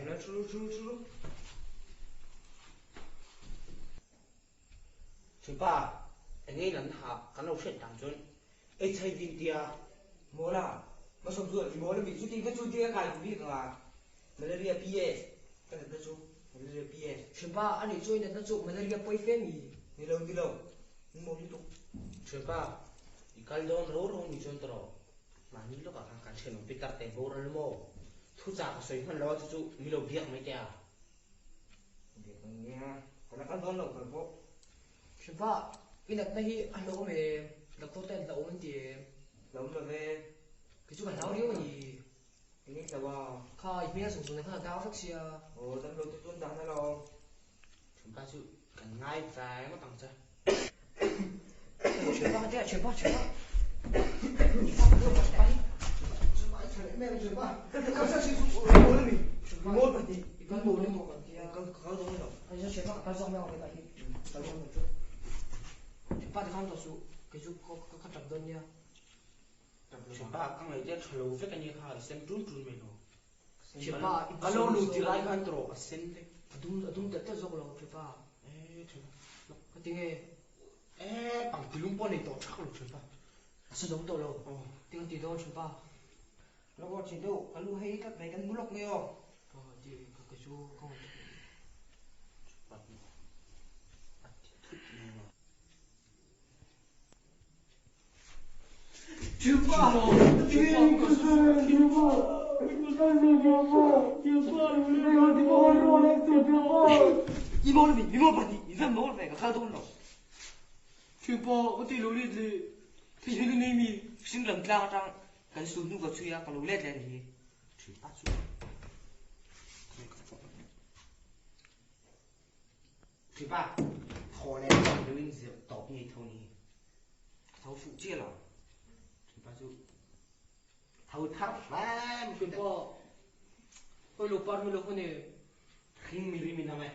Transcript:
Le ṭhu ṭhu ṭhu. Thianpa, eng nge nan ha kan lo hriat dan chuan HIV in tia. Mawla, hmasawm chu i mawl a mi chuti kha chu tia kai duh bik anga malaria PA ka natna chu malaria PA. Thianpa, anih chu i natna chu malaria pawi fe mi? Ni lo, ni lo, min mawl lutuk. Thianpa, i kal dawn ro ro ni chuan tawh rawh. Mahni lawkah khan kan thianawm pitar te boral maw? Thuchah ka sawi hman lo a chu chu mi lo biak mai teh a. Biak ang nia, ka la kal dawn lo kal pawh. Hripa, i natna hi a hlauhawm em? Doctor ten hlauhawm an ti em? Hlauhawm lo ve. Kei chu ka hlau riau a ni. Eng eng hlau a? Kha, i hmel zawng zawng nen khan a dang vek sia. Aw, damlo te chuan dan alawm. Hripa chu kan ngai vai ngawt ang che. Hripa ka tia, hripa, hripa. Hripa ka ngaihtuah tha lo vek a nia kha, i sen tun tun mai lo. Ka lo lut tir lai khan tawh a sen vek. A dum tel tel zawk lo Hripa. Ka ti nge? E pangti lung pawh nei tawh thak lo Hripa. A sa dawm tawh lo. Ting an ti dawn Hripa. Lo aw thin deuh, ka lu hei tlat mai kan mu lawk mai aw. Aw ti ka ke chu ka ngaih Hripa a ti thut mai maw. Thipa, thaw leh tawp deuhin zirh tawp ngei tho ni. Ka tho fuh chiah lo. Thipa chu tho thar hram. Thipa, oi lo par mi lo hune. Hring mi rim in ang e.